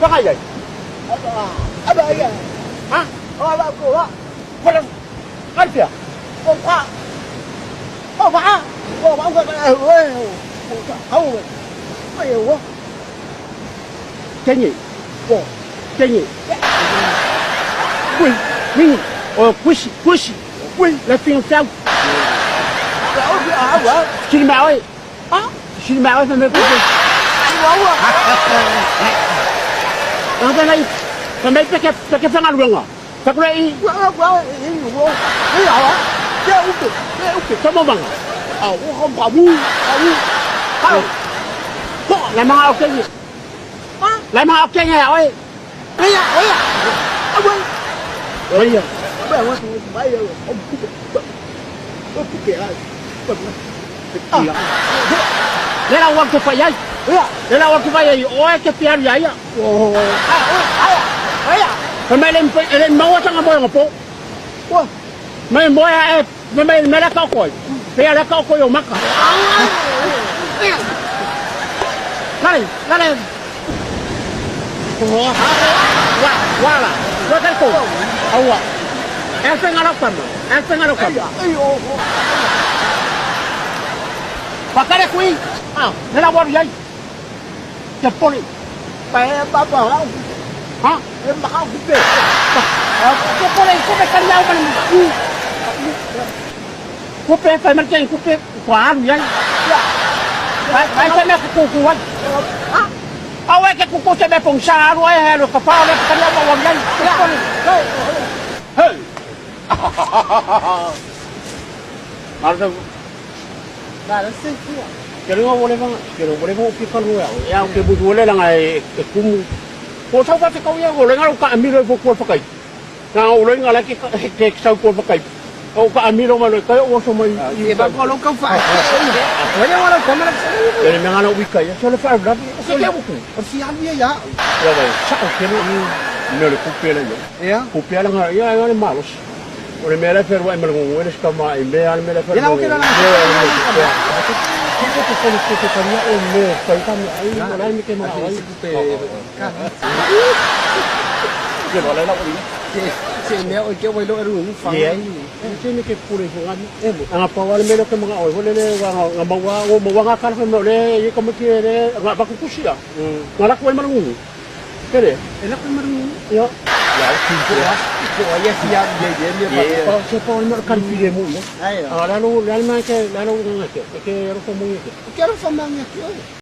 Fanga ai. Aba ya. Ha? Aba ko wa. Kola. Alfia. Ko pa. Ko pa. Ko pa ko pa. Ko pa. Ai yo. Kenyi. Ko. Kenyi. Oui. Oui. Oh, kusi, kusi. Oui. La fin flau. Ko a wa. Sini ma oi. Ah. Sini ma oi fa me kusi. Wa wa. Anga nai. Fa me peke peke fanga luenga. Fa kule i Wa wa wa. Ni ya wa. Ya upe. Ya upe. tomo manga. Ah, wo ko pa mu. Pa mu. Kau. Ko la manga o kenyi. Ah. La manga o kenyi ya oi. Ai ya, ai ya. Ah, wa. Oi ya. 不然我买呀，我不不我不给啊，不不。 Ah. Le la wa ke fa yai. 哎呀， Le la wa ke fa yai. Oi ke piaru yai ya. 我哎哎呀，哎呀， Fa me le le mawa tanga mo ngo po. 我 Me mo ya e me me me la ka koi. Pe ya la ka koi o maka. 哎呀， Lale, lale. Wa, wala. Wa ka ko. Awa. E fenga la kama. E fenga la 哎 kama. 呀，哎呦， Pakare kui. 啊， Le la wa yai. Te poli. 白爸爸啊， Ha? 马虎呗， Te poli ko pe kali au man. Ko pe fa mar ken ko pe ko alu yai. Vai vai se me ku ku wa. 啊， Awa ke ku ku se me pong sa alu ai he lo ka pa le kali au wa yai. Te poli. 对， Hey. Arda 那是辛苦啊， Ke runga o leva, ke runga o leva o pika rua. E au ke butu ole langa e kumu. Ko tau ka te kau ia, o lenga o ka amiro e fokua whakai. Nā o lenga la ke ke sau kua whakai. O ka amiro mai kai o so mai. 你把我弄搞反，我要我来干嘛来？ Ke me ngana wika ia, so le wha rabi. O ke buku. 我是阿米呀， Ia vai, sa o ke me le kupe le ia. 哎呀， Kupe langa ia ia le malos. O le mea le wherua e malangongo ele skama e mea le mea le wherua. Ia la o ke la la. Ko te kore ko te karia o me kai ka me ai o lai me ke ma ai. Ke lo lai la o ni. 这这没我叫我落路放。 Ye ai. Se me ke pure fo ngami. Anga pa wale me lo ke mga oi le le wa nga mawa o mawa nga kala me le ye ko me ke le nga ba kukusia. Nga la ko e malangongo. Kere. 哎，那个么路？ Ia. Ya ki ko. 我也是阿米爷爷 Pa se pa o me kan pire mo. 哎呀， Ah la lo la ma ke la lo nga ke. Ke ro ko mo ke. 我叫他放慢点，